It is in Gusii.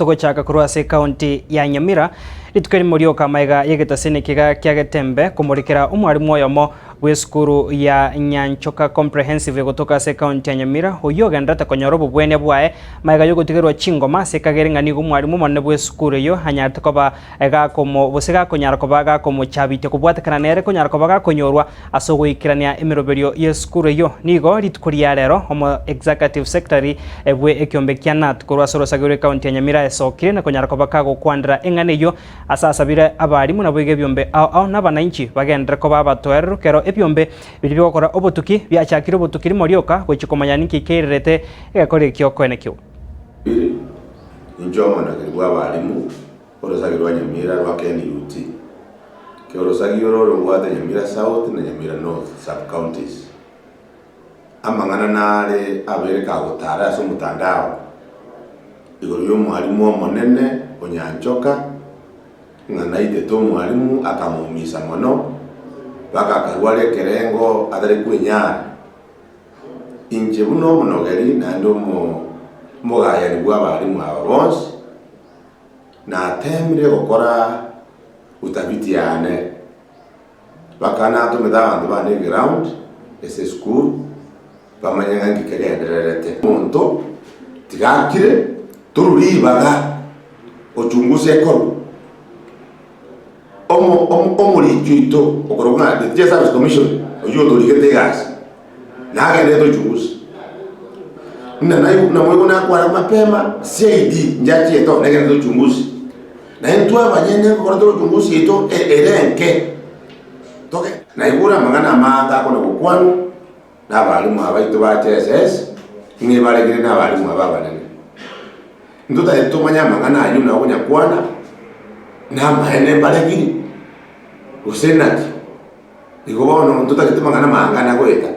Togochaka korwa ase ekaunti ya Nyamira, rituko erimo rioka amaiga y'egetasini ekiga kia Getembe komorekera omwarimu oyomo bw'esukuru ya Nyanchoka Comprehensive egotoka ase ekaunti ya Nyamira oyio ogenderete konyora obobwenia bwaye maiga y'ogotigerwa chingoma ase ekagere ng'a nigo omwarimu omonene bw'esukuru eyio anyarete koba gakomo gose gakonyara koba gakomochabitia kobwatekana nere konyara koba gakonyorwa Ase ogoikerania emeroberio y'esukuru eyio, nigo rituko ria rero omo Executive Secretary bwe ekiombe kia KNUT korwa ase orosage rw'ecounty ya Nyamira esokire na konyara koba kagokwandera eng'ana eyio ase asabire abarimu naboigo ebiombe ao ao na abananchi bagenderere koba abatoereru kero ebiombe biria bigokora obotuki biachakire obotuki rimo rioka gochia komanya ninki keirerete egekori ekio koenekigwa. Pili, inche omonageri bw'abarimu orosage rwa Nyamira rwa KNUT. Orosagia oro robwate Nyamira South na Nyamira North sub-counties. Amang'ana nare abeire kagotara ase omotandao igoro y'omwalimu omonene o Nyanchoka ng'a naitete omwalimu akamoumisa mono mpaka akarwara ekerengo atari kwenyara. Inche buna omonogeri naende omogayani bw'abalimu aba bonsi, Nateemire gokora utafiti yane, mpaka natomete abanto bane eground ase esukuru bamanye ng'a nki kegendererete. Omonto tiga akire torwe ribaga ochungusa ekorwe. Omo omo omoriki oito okorokwa ng'a the Teacher Service Commission oywo otorigete egasi, nagenderete uchunguzi. Buna naigu namoigwa nakwana mapema, CID njachiete oo negenderete uchunguzi. Na intwe abanyene nkokora tore uchunguzi yaito e- ere enke, toge naigure amang'ana amange akona gokwanwa na abalimu abaito ba JSS, ng'a ebaregire na abalimu aba abanene. Ntotagete tomanye amang'ana ayio buna okonyakwana, na amaene mbaregire, gose naki. Igo bono ntotagete amang'ana amaange ane agoeta.